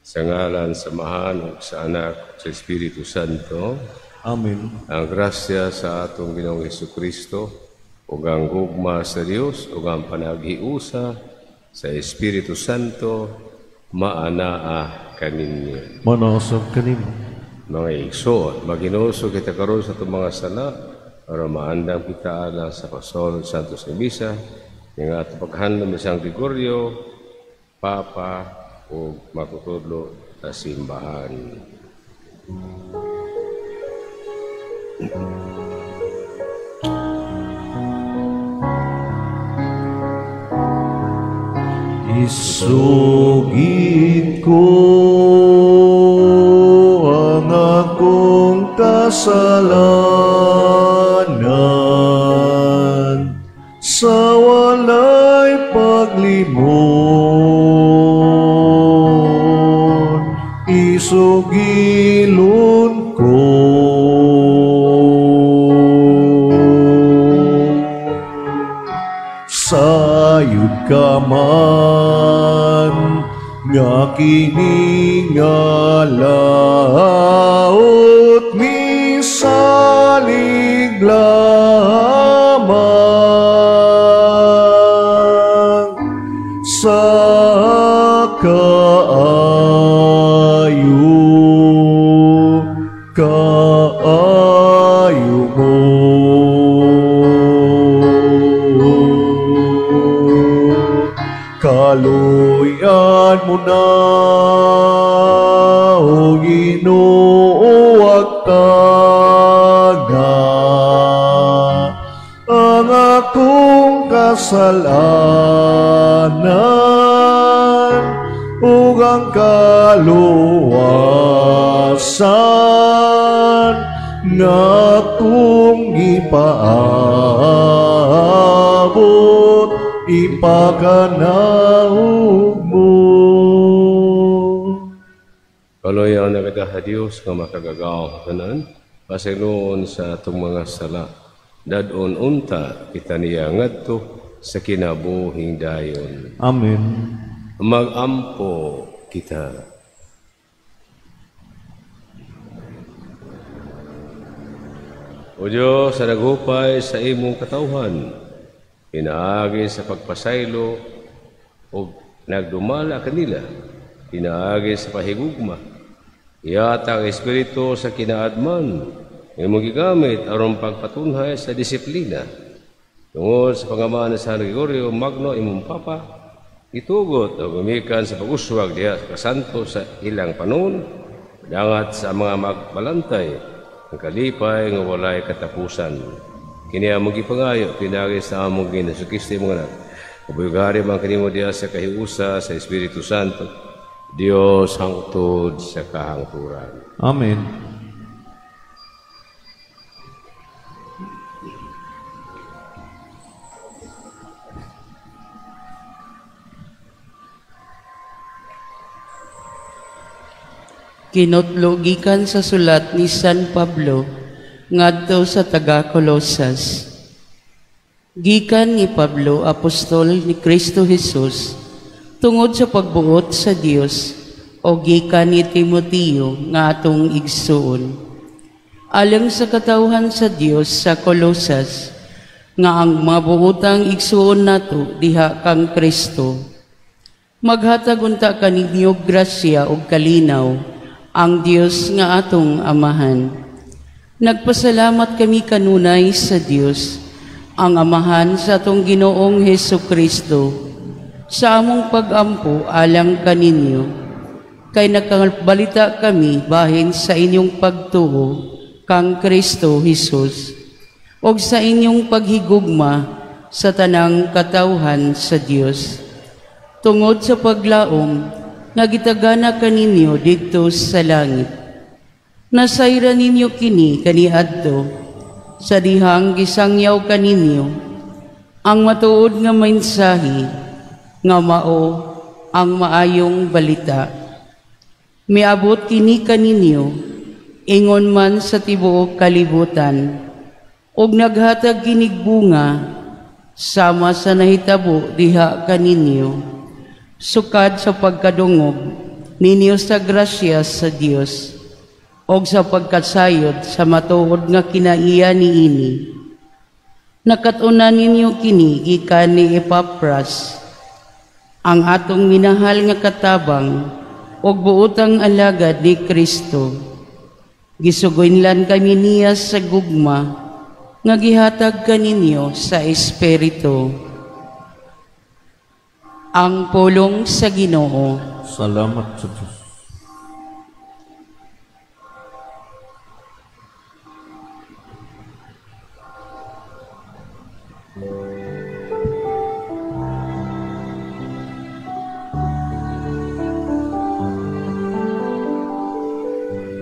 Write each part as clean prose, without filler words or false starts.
Sa ngalan sa Amahan ug sa Anak ug sa Espiritu Santo. Amen. Ang grasya sa atong Ginoong Hesukristo ug ang gugma sa Dios ug ang panaghiusa sa Espiritu Santo maanaa kaninyo. Manaosab kanimo. Mga igsoon, maginusog kita karon sa atong mga sala aron maandam kita alang sa Pastor Santo sa Misa nga atong paghandom ni San Gregorio, Papa ug makutudlo sa simbahan. Isugid ko ang akong kasalanan sa walay paglimot. Isugilon ko sayod ka man nga kini nga laot misalig lamang sa kaayo, kaayo mo. Kaluyan mo na, o Ginoo, agtaga ang akong kasalanan ug ang kaluwasan nga akong gipaabot ipakanaog mo. Kaluyan na kita sa Dios nga makagagaw tanan, pasayloon sa atong mga sala. Dadon unta kita niya ngadto sa kinabuhing dayon. Amen. Magampo kita. O Diyos, sa naghupay sa imong katawhan, pinaagi sa pagpasaylo o nagdumala kanila, pinaagi sa pahigugma, iyata ang Espiritu sa kinaadman, imong gigamit aron pagpatunhay sa disiplina. Tungod sa pangaman ni San Gregorio Magno, imong Papa, itugot o gumikan sa pag-uswag diha sa kasanto sa ilang panon, dangat sa mga magbalantay, ang kalipay nga walay katapusan. Kini among gipangayo, pinaagi sa among Ginoo Hesukristo imong anak. Kabuyugari man kanimo diha sa kahiusa sa Espiritu Santo, Dios hangtod sa kahangturan. Amen. Kinotlo gikan sa sulat ni San Pablo ngadto sa taga Colosas. Gikan ni Pablo, apostol ni Kristo Jesus, tungod sa pagbuot sa Dios, o gikan ni Timoteo nga atong igsuon. Alang sa katawhan sa Dios sa Colosas, nga ang mabuotang igsuon nato diha kang Kristo. Maghatag unta kaninyo grasya ug kalinaw ang Dios nga atong Amahan. Nagpasalamat kami kanunay sa Dios, ang Amahan sa atong Ginoong Hesus Kristo, sa among pag-ampo alang kaninyo, kay nakabalita kami bahin sa inyong pagtuo kang Kristo Hesus, og sa inyong paghigugma sa tanang katawhan sa Dios. Tungod sa paglaom nga gitagana kaninyo didto sa langit. Nasayra ninyo kini kaniadto sa dihang gisangyaw kaninyo ang matuod nga mensahe nga mao ang maayong balita. Miabot kini kaninyo ingon man sa tibuok kalibutan ug naghatag kinig bunga sama sa nahitabo diha kaninyo Sukad sa pagkadungog ninyo sa grasya sa Dios og sa pagkasayod sa matuod nga kinaiya niini. Nakat-unan ninyo kini gikan ni Epapras, ang atong minahal nga katabang og buotang alagad ni Kristo. Gisugoynlan kami niya sa gugma nga gihatag kaninyo sa Espiritu. Ang pulong sa Ginoo. Salamat sa Diyos.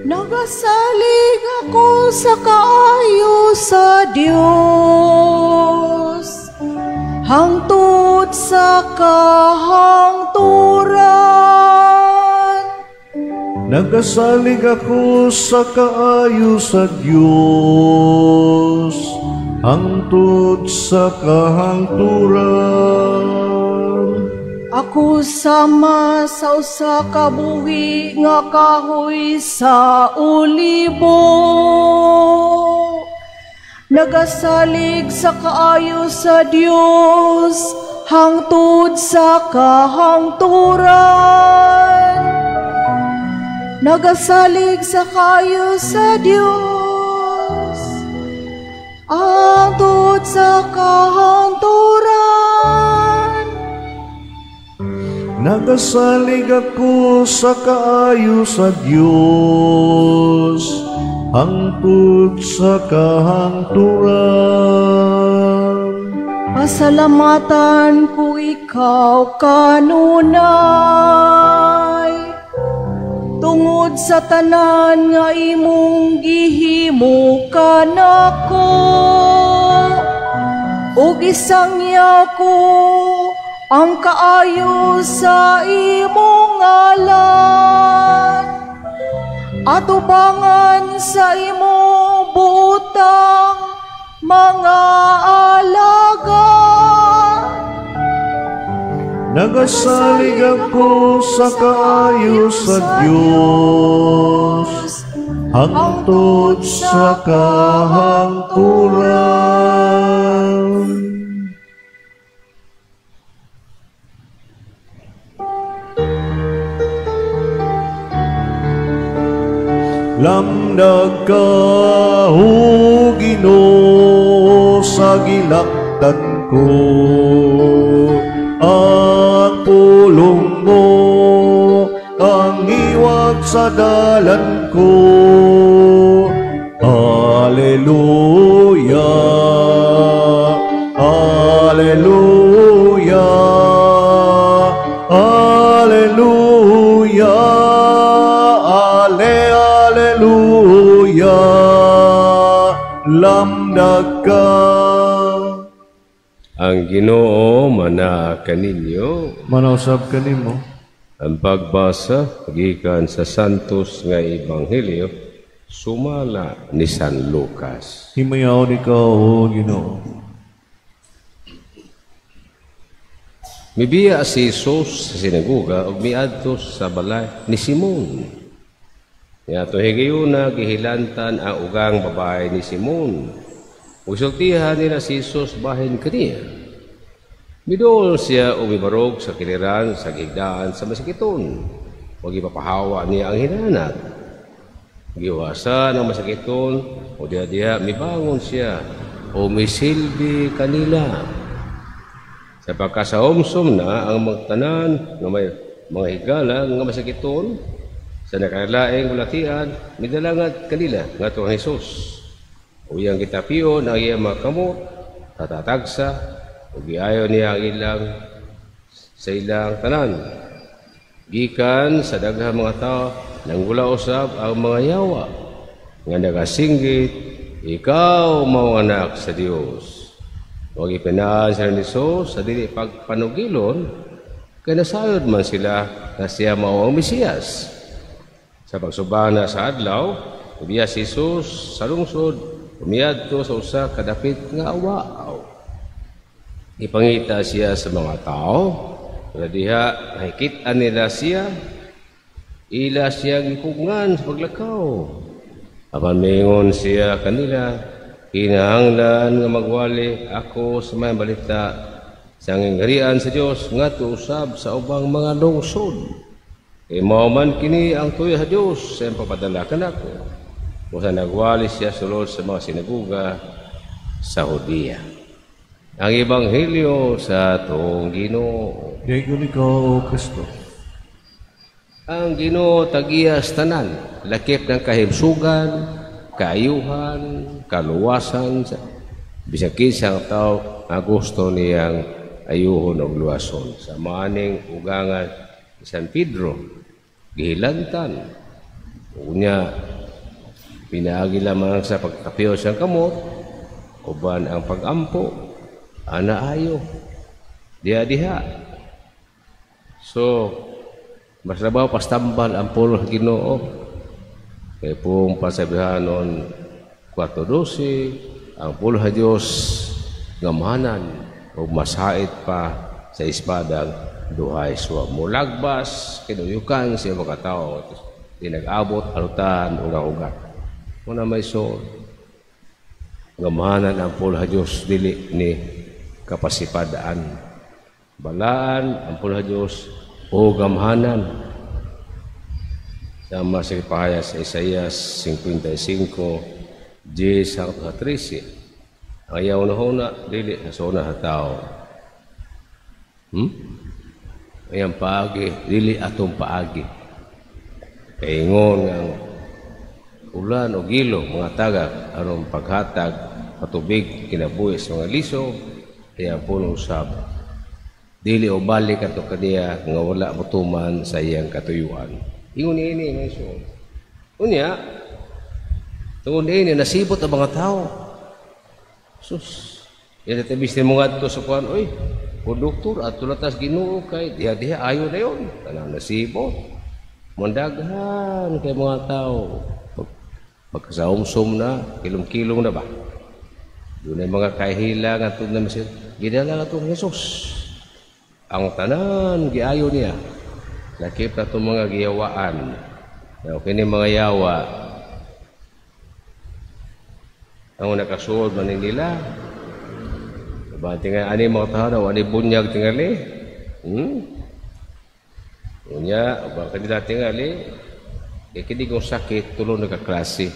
Nagasalig ako sa kaayo sa Dios, hangtod sa kahangturan. Nagasalig ako sa kaayo sa Dios, hangtod sa kahangturan. Ako sama sa usa ka buhi nga kahoy sa olibo, nagasalig sa kaayo sa Dios hangtod sa kahangturan. Nagasalig sa kaayo sa Dios hangtod sa kahangturan. Nagasalig ako sa kaayo sa Dios, hangtod sa kahangturan. Pasalamatan ko ikaw kanunay, tungod sa tanan nga imong gihimo kanako, ug isangyaw ko ang kaayo sa imong ngalan, atubangan sa imong buotang mga alagad. Nagasalig ako sa kaayo sa Dios, hangtod sa kahangturan. Lamdag ka, O Ginoo, sa gilaktan ko. Ang pulong mo ang iwag sa dalan ko. Alleluia, Alleluia, Alleluia, Alleluia. Lamdag ka. Ang Ginoo mana kaninyo, manausab kanimo. Ang pagbasa gikan sa Santos nga Ebanghelyo sumala ni San Lucas. Himayaon ikaw, o Ginoo. Mibiya si Jesus sa sinagoga ug miadto sa balay ni Simon. Niadto higayuna gihilantan ang ugang babae ni Simon. Ug sultihan nila si Jesus bahin kaniya. Miduol siya o mibarog sa kiliran sa gigdaan sa masakiton. Ug ipapahawa niya ang hinanat. Giwasan ang masakiton o diha-diha mibangon siya o misilbi kanila. Sa pagkasaomsom na ang magtanan nga may mga higala nga masakiton sa nakalaing bulatian, midalangat kanila ngadto ang Jesus. Uyang gitapion ang iyang mga kamot, tatatagsa, ug giayo niya ang ilang sa ilang tanan. Gikan sa daghang mga tao, nanggula usab ang mga yawa nga nagasinggit, ikaw mao anak sa Dios. Ug ipinaan sila ni Jesus sa dili pagpanugilon, kay nasayod man sila nga siya mao ang Mesiyas. Sa pagsubana sa adlaw, ubiya si Jesus sa lungsod, umiadto sa usa ka dapit nga awaaw. Ipangita siya sa mga tao, Sa diha, nakikita nila siya, ila siya gipugngan sa paglakaw. Apan mingon siya kanila, kinahanglan nga magwali ako sa may balita sa ngingarian sa Dios ngadto usab sa ubang mga lungsod. Kay mao man kini ang tuyo sa Dios sa iyang pagpadala kanako. Busa nagwali siya sulod sa mga sinaguga sa Judea. Ang Ebanghelyo sa atong Ginoo. Dayon ikaw, O Kristo. Ang Ginoo tag-iya sa tanan, lakip ng kahimsugan, kaayuhan, kaluwasan sa bisag kinsang tao nga gusto niyang ayuhon og luwason. Sa maaning ugangan ni San Pedro, gihilantan. Unya, pinaagi lamang sa pagtapiyo sa kamot, uban ang pag-ampo, ana ayo, diha-diha. So, mas labaw pastambal ang pulong sa Ginoo. Kay pong pasabihanon 4:12, ang pulong sa Dios gamhanan o masait pa sa espadang duhay suwa. Mulagbas, kinuyukan sa mga tao. Di nag-abot, alutan, o ugat. Muna may so, gamhanan ang pulong sa Dios, dili ni kapasipadaan. Balaan ang pulong sa Dios o gamhanan. Sama sa pahayag sa Isaias 55, 10 hangtod sa 13. Ang ayaw na huna, dili sa suna sa tao. Ayang paagi, dili atong paagi. Kaingon ang ulan o gilo, mga tagak, aron paghatag, patubig, kinabuhi sa mga liso, kaya puno usab. Dili o balik ato kaniya nga wala motuman sa iyang katuyuan. Ingon niini mga igsoon. Unya, tungod niini nasibot ang mga tao. Sus, yan at ibis ni mga adto sa kuan, oy, konduktor, adto na tas Ginoo kay diha-diha ayo na yun. Tanang nasibot. Mandaghan kay mga tao. Pagkasaumsum na, kilong-kilong na ba? Doon ay mga kahila nga itong na masir. Gidala na itong Jesus. Ang tanan, giayo niya. Lakip na itong mga giyawaan. Now, kini mga yawa, ang nakasuod man nila. Diba, tingali, ani mga tao, ani bunyag tingali. Unya, ba kanila tingali, kay kini kong sakit, tulo na kaklase.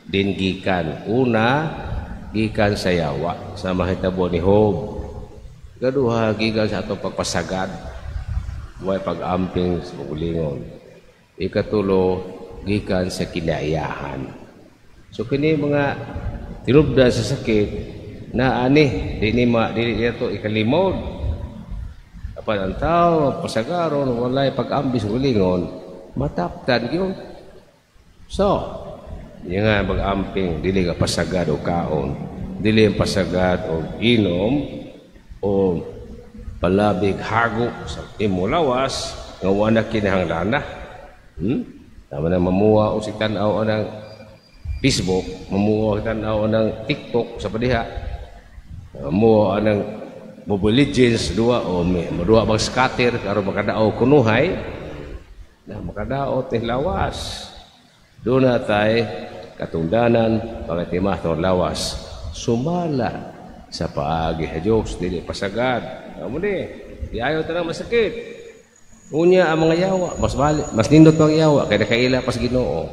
Din gikan. Una, gikan sa yawa, sa mahitabo ni Job. Kaduha, gikan sa atong pagpasagad. Way pag-amping sa ulingon. Ikatulo, gikan sa kinaiyahan. So kini mga tinubdan sa sakit na ani, dili ma, dili ito ikalimod. Apan ang tao, pasagaron, walay pag-ambis sa ulingon, mataptan yun. So, di nga mag-amping, dili ka pasagad o kaon, dili ang pasagad o inom, o palabig hago sa imo lawas, nga wala kinahanglan na. Tama na mamuha o si tanaw ng Facebook, mamuha o tanaw ng TikTok sa padiha, mamuha ng Mobile Legends, duwa o may maduwa bang scatter karon makadao kunuhay na makadao lawas. Doon na tay katungdanan pangatimah tong lawas. Sumala sa paagi sa Diyos, dili pasagad. Amo ni, di ayaw tanang masakit. Unya ang mga yawa, mas bali, mas nindot ang yawa kay nakaila pas Ginoo.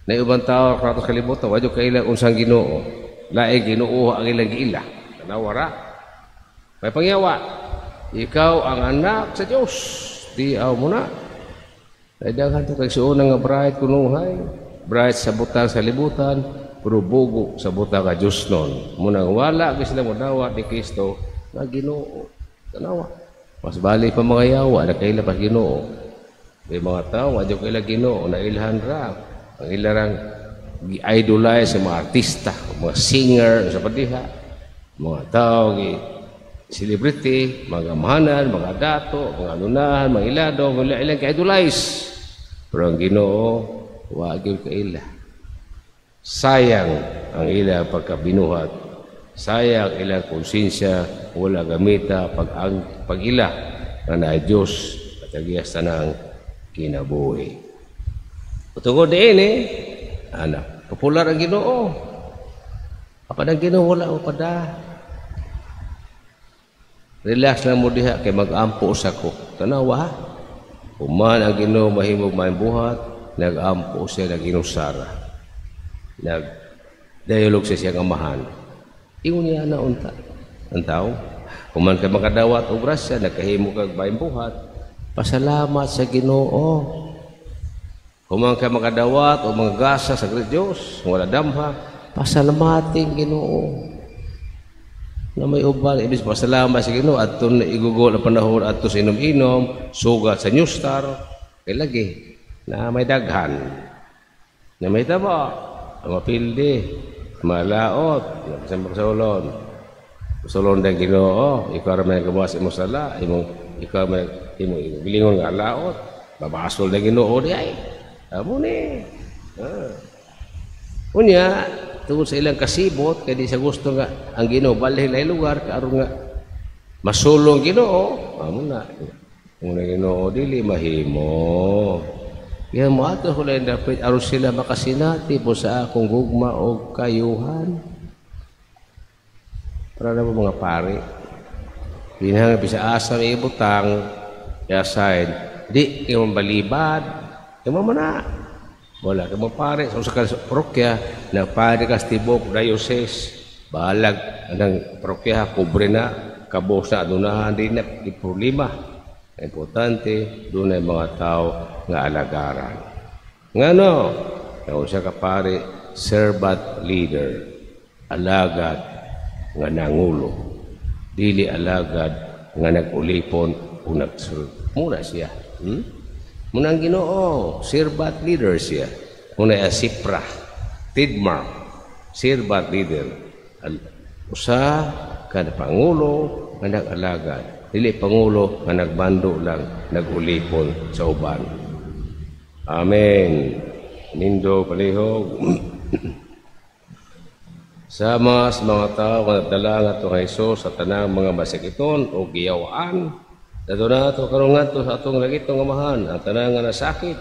Na ubang tao kratos kalibutan, wadyo kaila unsang Ginoo. Laing Ginoo ang ilang giila. Tanawa ra. May pangyawa. Ikaw ang anak sa Diyos. Di aw mo na. Ay daghan to kay suuna nga bright kunuhay. Bright sa butang sa libutan, pero bugo sa butang ka Diyos nun. Munang wala gyud sila modawat ni Kristo nga Ginoo. Tanawa. Mas bali pa mga yawa nakaila pa Ginoo. May mga tao nga kaila Ginoo nailhan ra. Ang ilarang gi-idolize sa mga artista, mga singer sa padiha, mga tao gi celebrity, mga mahanan, mga dato, mga anunahan, mga ilado, mga ilang ka-idolize. Pero ang Ginoo, wa gyud kaila. Sayang ang ilang pagkabinuhat. Sayang ilang konsensya, wala gamita pag-ila. nga naay Dios at agiyas tanang kinabuhi. Tungod diin anak, popular ang Ginoo. Apan ang Ginoo wala o pada. Relax lang mo diha kay mag-ampo sa ko. Tanawa ha. Human ang Ginoo mahimog maayong buhat, nag-ampo siya nag-inusara. Nag-dialog siya siyang amahan. Ingon niya na unta. Ang tao, human ka makadawat og grasya, nagkahimo kag maayong buhat, pasalamat sa Ginoo. Human ka makadawat o mga gasa sa Diyos, wala damha, pasalamating Ginoo. Na may uban, ibig pasalamat sa Ginoo adto na igugol ang panahon adto sa inom-inom, sugat sa New Star, kay lagi na may daghan, na may taba, mapildi, malaot, sa pagsulon. Sulon ng Ginoo, ikaw ra may gawas imong sala, imong ikaw may imong gilingon nga laot, babasol ng Ginoo di ay. Amo ni. Unya, tungod sa ilang kasibot, kay di sa gusto nga ang Ginoo balhin ay lugar karon nga masulong Ginoo, amo na. Amo na Ginoo dili mahimo. Kaya mo ato ko lang dapat aron sila makasinati po sa akong gugma og kayuhan. Para na po mga pare. Dinahang bisa asa may ibutang, i-assign, di kayo balibad, kayo mo na. Wala kayo mo pare. Sa usa ka parokya, nagpare ka sa tibok diocese, balag ang parokya, kubre na, kabos na, adunahan, di na, di problema. Importante, doon ay mga tao nga alagaran. Nga no, ang usa ka pare, servant leader, alagad nga nangulo, dili alagad nga nag-ulipon o nagserve. Muna siya. Muna ang Ginoo, servant leader siya. Muna ay sipra, trademark, servant leader. Usa ka na pangulo nga nag-alagad, dili pangulo nga nagbando lang, nag-ulipon sa uban. Amen. Nindo palihog. Sama sa mga tao nga nagdala nga atong Hesus sa tanang mga masakiton o giyawaan, dato na ato karon ngadto sa atong langitong Amahan ang tanang nga nasakit,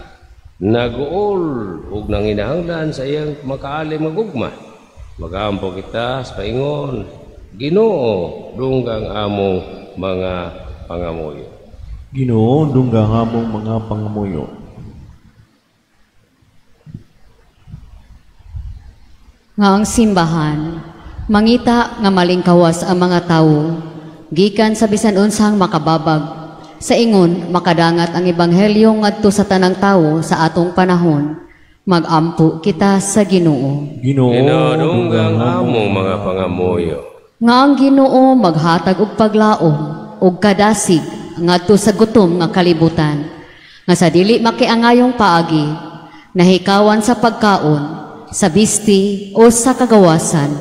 naguol ug nanginahanglan sa iyang makaalim nga gugma. Magampo kita sa paingon, Ginoo, dunggang among mga pangamuyo. Ginoo, dunggang among mga pangamuyo. Nga ang simbahan, mangita nga malingkawas ang mga tawo, gikan sa bisan unsang makababag, sa ingon makadangat ang ebanghelyo ngadto sa tanang tawo sa atong panahon. Magampo kita sa Ginoo. Ginoo, dunggang among mga pangamuyo. Nga ang Ginoo maghatag og paglaom og kadasig ngadto sa gutom nga kalibutan, nga sa dili makiangayong paagi, nahikawan sa pagkaon, sa bisti o sa kagawasan,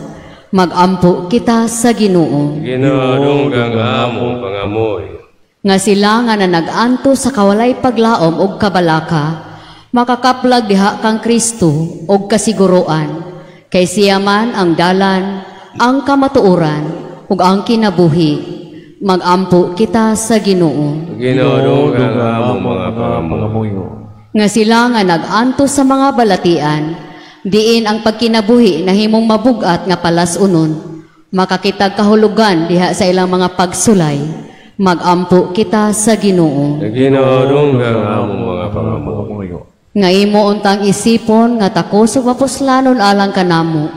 magampo kita sa Ginoo. Ginoo, dunggang among pangamuyo. Nga sila nga nanag-anto sa kawalay paglaom og kabalaka, makakaplag diha kang Kristo og kasiguroan, kay siya man ang dalan, ang kamatuoran ug ang kinabuhi. Magampo kita sa Ginoo. Ginoo, dunggang among mga pangamuyo. Nga sila nga nag-anto sa mga balatian, diin ang pagkinabuhi nahimong mabugat nga palas-unon, makakitag kahulugan diha sa ilang mga pagsulay. Magampo kita sa Ginoo. Ginoo, dunggang among mga pangamuyo. Nga imo untang isipon nga takos ug mapuslanon alang kanamo,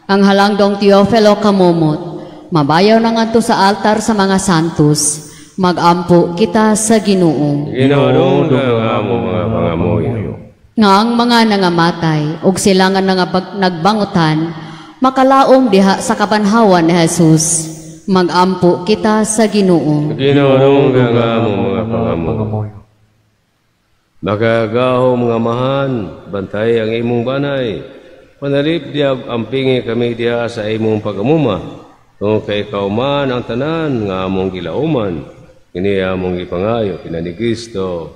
ang halangdong Teofilo Camomot, mabayaw na ngadto sa altar sa mga santos. Magampo kita sa Ginoo. Ginoo, dunggang among mga pangamuyo. Nga ang mga nangamatay ug sila nga nagbangutan, makalaom diha sa kabanhawan ni Jesus. Magampo kita sa Ginoo. Ginoo, dunggang among mga pangamuyo. Makagahom nga amahan, bantay ang imong banay. Panalip diya ampingi kami diya sa imong pagamuma. Tungod kay ikaw man ang tanan nga among gilauman, kini among gipangayo kina ni Kristo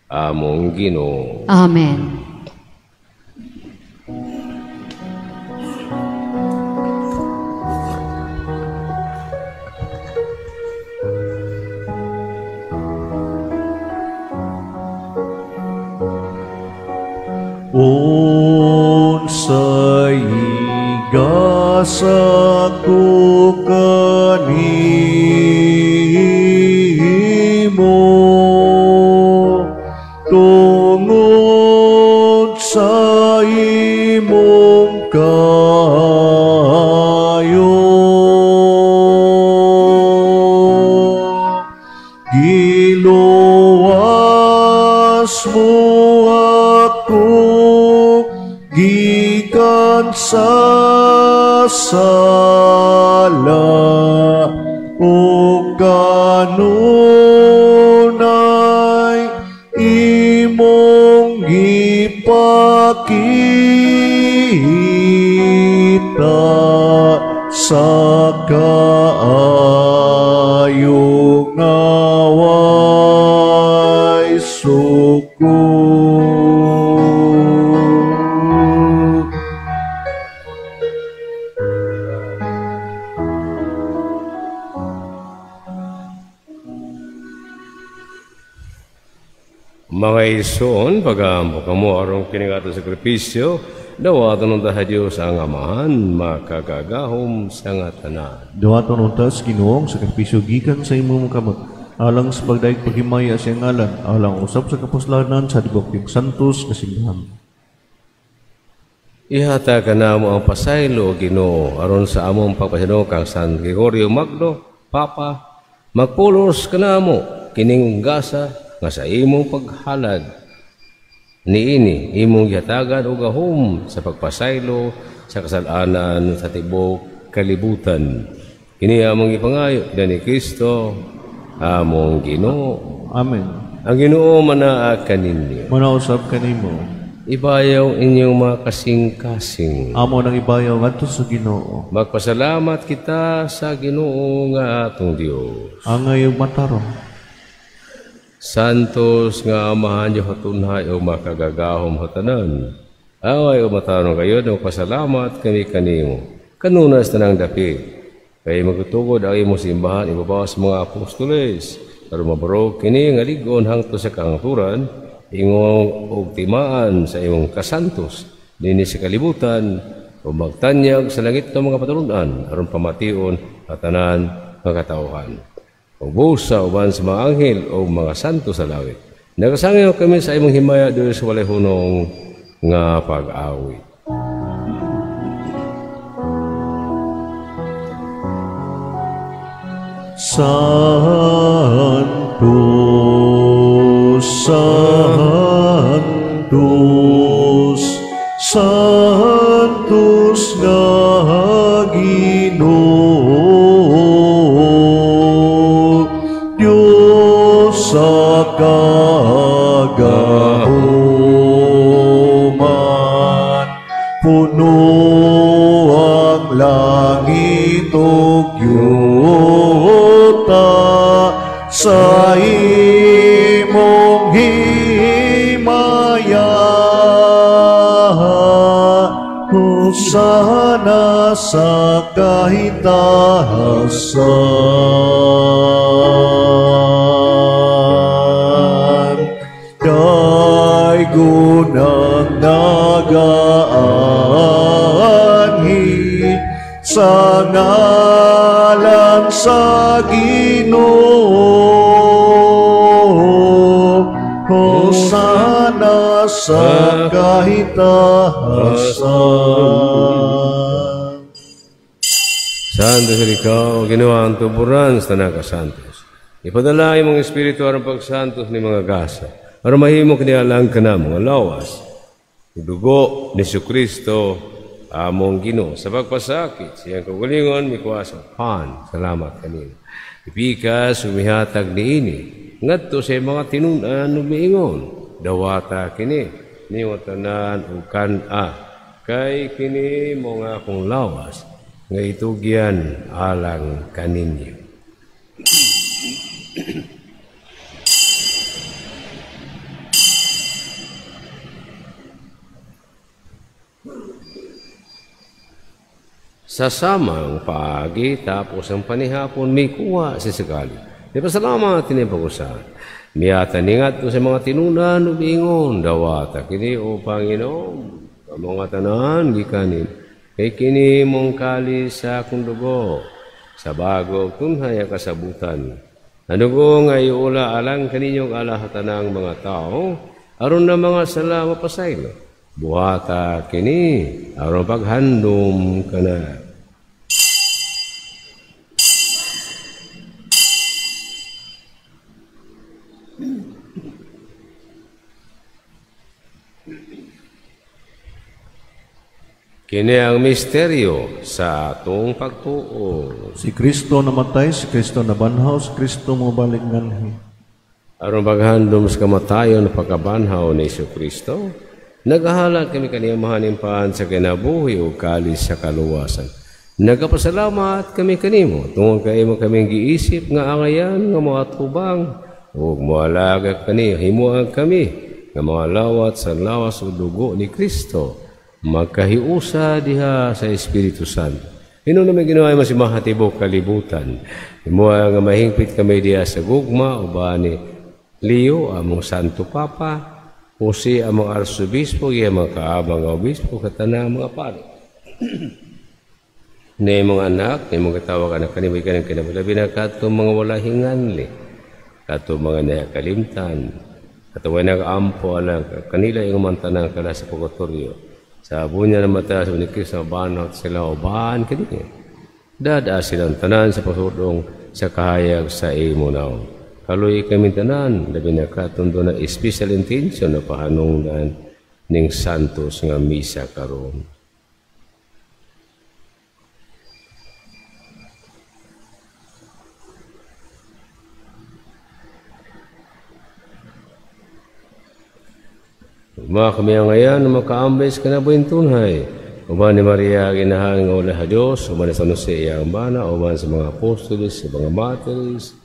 among Ginoo. Amen. Unsay gasa ko kanimo tungod sa imong kaayo, giluwas mo ako gikan sa sala ug kanunay imong gipakita sa kaayo nga way suko. Mga ison, pag-aampo kamo arong kining atong sakripisyo, dawaton unta sa Dios ang Amahan, makagagahom sa nga tanan. Dawaton unta sa Ginoo ang sakripisyo gikan sa imong kamot, alang sa pagdayeg paghimaya sa iyang ngalan, alang usab sa kapuslanan sa tibuok yung santos nga simbahan. Ihatag kanamo ang pasaylo, Ginoo, aron sa among pagpasinong kang San Gregorio Magno, Papa, magpulos kanamo kining gasa nga sa imong paghalad niini imong gihatagan og gahom sa pagpasaylo sa kasal-anan sa tibuok kalibutan. Kini among gipangayo ni Kristo among Ginoo. Amen. Ang Ginoo manaa kaninyo. Manausab kanimo. Ibayaw inyong mga kasing-kasing. Amo nang ibayaw ngadto sa Ginoo. Magpasalamat kita sa Ginoo nga atong Dios. Angay ug matarong. Santos nga Amahan Dios hatunhay o makagagahom hatanan. Angay o matarong kayo, magpasalamat kami kanimo. Kanunas tanang dapit. Kay magtugod ang imong simbahan ibabaw sa mga apostoles. Aron mabarog kini nga lig-on hangtod sa kahangturan, ingong og timaan sa imong kasantos dinhi sa kalibutan o magtanyag sa langit ng mga patulunan aron pamation at tanan nga katawhan. O busa uban sa mga anghel o mga santo sa langit. Nagasangayo kami sa imong himaya Dios walay hunong nga pag-awit. Santo, Santos, Santos nga Ginoo, Dios sa kagahuman, puno ang langit ug yuta sa imong himaya. Hosana sa kahitahasan. Daygon ang nagaanhi sa ngalan sa Ginoo. Hosana sa kahitahasan. Santo sa ikaw, Ginoo ang tuburan sa tanang kasantos. Ipadala imong espiritu aron pagsantos ni mga gasa, aron mahimo kini alang kana mga lawas, dugo ni Jesucristo among Ginoo. Sa pagpasakit siyang kaugalingon mikuha sa pan. Salamat kanino. Ipikas umihatag niini ngadto sa mga tinun-an ug miingon, dawata kini niyo tanan ug kan-a, kay kini mo nga akong lawas nga itugyan alang kaninyo. Sa samang paagi tapos ang panihapon may kuha si Sakali. Di ba salamat tinipag-usahan. Miyata ningat sa mga tinunan ug ingon, dawata kini o Panginoon, ang mga tanan gikanin, kay kini mong kalis sa akong dugo, sa bago tunhay ang kasabutan. Ang dugo nga iula alang kaninyong alahatanang mga tao, aron na mga sala mapasaylo. Buhata kini, aron paghandom kana. Kini ang misteryo sa atong pagtuo. Si Kristo namatay, si Kristo nabanhaw, si Kristo mobalik nganhi. Aron paghandom sa kamatayon pagkabanhaw ni Jesucristo, naghahalad kami kaniya mahanimpan sa kinabuhi o kalis sa kaluwasan. Nagapasalamat kami kanimo tungod kay imo kaming giisip nga angayan nga mga tubang ug moalaga kaniya himuan kami nga mga lawat sa lawas ug dugo ni Kristo. Magkahiusa diha sa Espiritu Santo. Ino naman ginawa mo si mahatibok kalibutan. Imuha nga mahingpit kami diha sa gugma uban ni Leo, among Santo Papa, Jose, among Arsobispo, iya mga kaabang nga obispo, katanang mga pari. Na imong anak, imong katawag anak kanimo ikanang kinabulabi na katong mga wala hinganli, katong mga nakalimtan, katong nag-ampo alang kanila imong mantanang kala sa purgatorio. Sa bunya na mata sa ni Kristo banot sila uban kaniya. Dada silang tanan sa pasudong sa kahayag sa imo naong. Kaluoy kami tanan, labi na katundo na special intention na pahanungdan ning santos nga misa karon. Mga kami ngayon makaambis ka na buwing tunhay. Uban ni Maria, ginahan nga wala sa Diyos, uban ni San Jose iyang bana, uban sa mga apostoles, sa mga martyrs,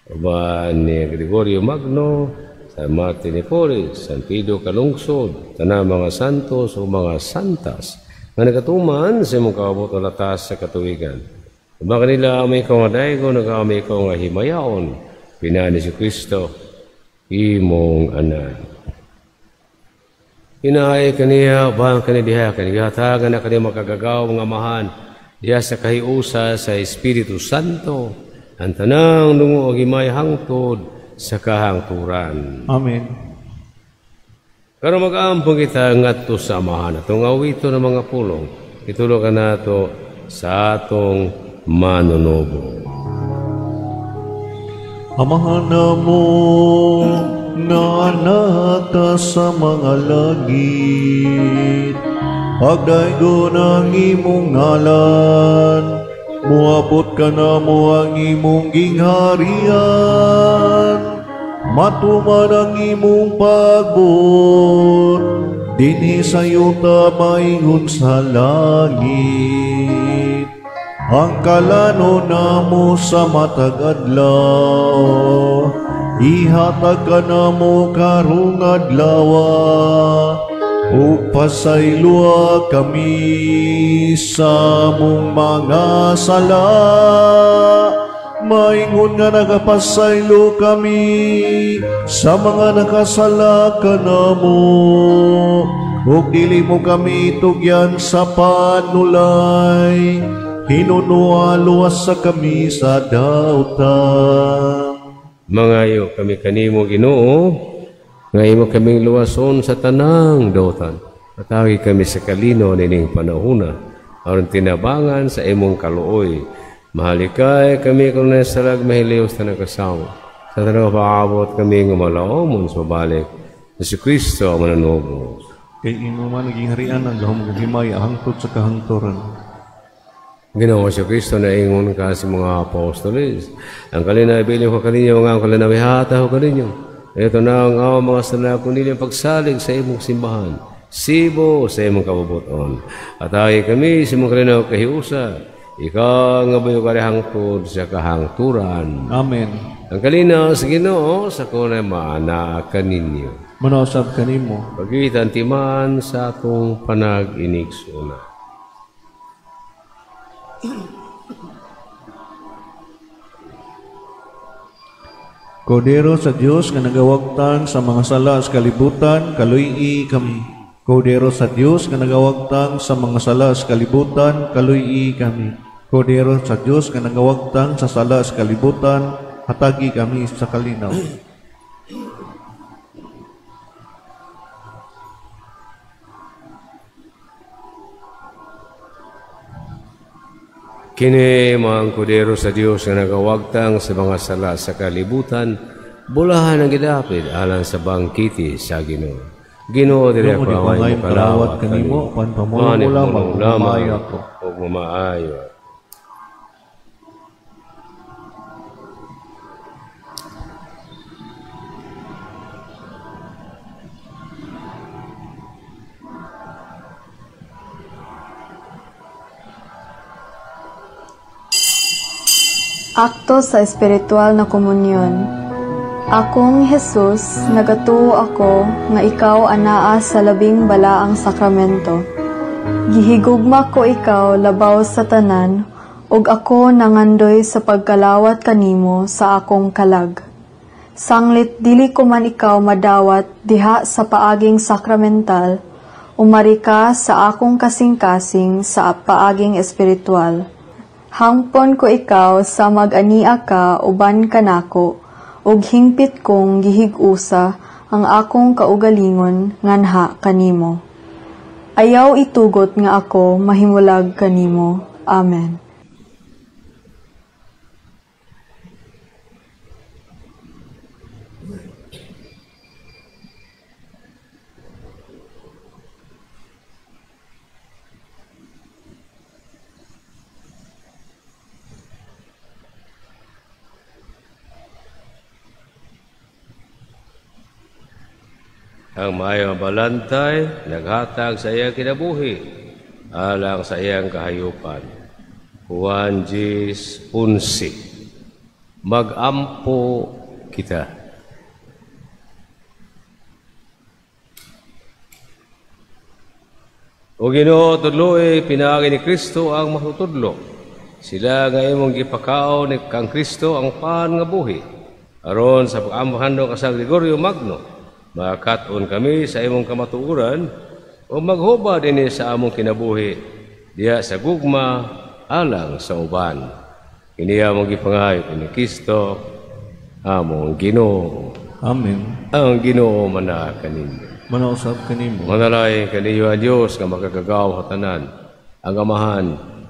uban ni Gregorio Magno, San Martin ni Porres, San Pedro Calungsod, tanang mga santos o mga santas, nga nagatuman sa imong kaabot o latas sa katuwigan. Uban kanila amay ikaw nga daygo, nag-aamay ikaw nga himayaon, pinani si Kristo, imong anak. Inahay kaniya, uban kaniya diha, kanigatagan na kaniya makagagaw mga amahan, diha sa kahiusa sa Espiritu Santo, ang tanang dungo og himay hangtod sa kahangturan. Amen. Karon mag-ampong kita ngadto sa amahan atong awito ng mga pulong, itulo ka nato sa atong manunubo. Amahan namo nga nata sa mga langit, pagdaygon ang imong ngalan, muabot ka namo ang imong gingharian, matuman ang imong pagbuot, dinhi sa yuta maingon sa langit. Ang kalano namo sa matag adlaw, ihatag ka namo karong adlaw, ug pasayloa kami sa among mga sala, maingon nga nagapasaylo kami sa mga nakasala kanamo, ug dili mo kami tugyan sa panulay, hinunoa luwas sa kami sa dautan. Mangayo kami kanimo Ginoo, nga imo kaming luwason sa tanang dautan. Atagi kami sa kalino nining panahona, aron tinabangan sa imong kaluoy. Mahalikay kami kung nasalag mahiliw sa nagkasawa. Sa tanang paabot kami nga malaomon sa balik. Si Kristo ang mananubos. Kay imo man naging harian ang gahom ug himaya hangtod sa kahangturan. Ginoo si Kristo na ingon ka sa mga apostoles. Ang kalinabilin ko kaninyo, ang kalinawihata ko kaninyo. Ito na ang awang mga sala kundi ang pagsalig sa imong simbahan. Sibo sa imong kabubuton. At ay kami sa imong kalinaw kahiusa. Ikaw nga bayo karihangtod sa kahangturan. Amen. Ang kalinaw sa Ginoo sa kunay maana kaninyo. Manausab kanimo. Pagitan timan sa atong panag-inigsuna. Kordero sa Dios nga nagawagtang sa mga sala sa kalibutan, kaluy-i kami. Kordero sa Dios nga nagawagtang sa mga sala sa kalibutan, kaluy-i kami. Kordero sa Dios nga nagawagtang sa sala sa kalibutan, hatagi kami sa kalinaw. Kini mga kordero sa Dios nga nagawagtang sa mga sala sa kalibutan, bulahan ang gidapit alang sa bangkiti sa Ginoo. Ginoo diri ako ang kalawat kanimo, apan pamulong lamang ug maayo ako. Ug mamaayo. Akto sa espiritual na komunyon. Akong Jesus, nagatuo ako nga ikaw anaa sa labing balaang sakramento. Gihigugma ko ikaw labaw sa tanan, ug ako nangandoy sa pagkalawat kanimo sa akong kalag. Sanglit dili ko man ikaw madawat diha sa paaging sakramental, umari ka sa akong kasing-kasing sa paaging espiritual. Hangpon ko ikaw sa mag-ania ka uban kanako, ug hingpit kong gihig-usa ang akong kaugalingon nganha kanimo. Ayaw itugot nga ako mahimulag kanimo. Amen. Ang maayong balantay naghatag sa iyang kinabuhi alang sa iyang kahayupan. Juan 10:11. Magampo kita. O Ginoo, tudloy pinaagi ni Kristo ang matutudlo. Sila nga imong gipakaon ni kang Kristo ang pan nga buhi. Aron sa pag-ambahandong ka sa Gregorio Magno, makakat-on kami sa imong kamatuoran o maghuba dinhi sa among kinabuhi diha sa gugma alang sa uban. Kini among gipangayo ni Kristo among Ginoo. Amen. Ang Ginoo manaa kaninyo. Manausab kanimo. Manalay kaniyo ang Dios nga makagagaw sa tanan, ang Amahan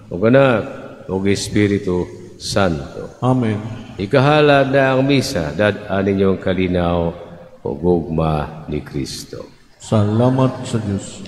ug Anak ug Espiritu Santo. Amen. Ikahalad na ang misa dad-an ninyong kalinaw o gugma ni Kristo. Salamat sa Diyos.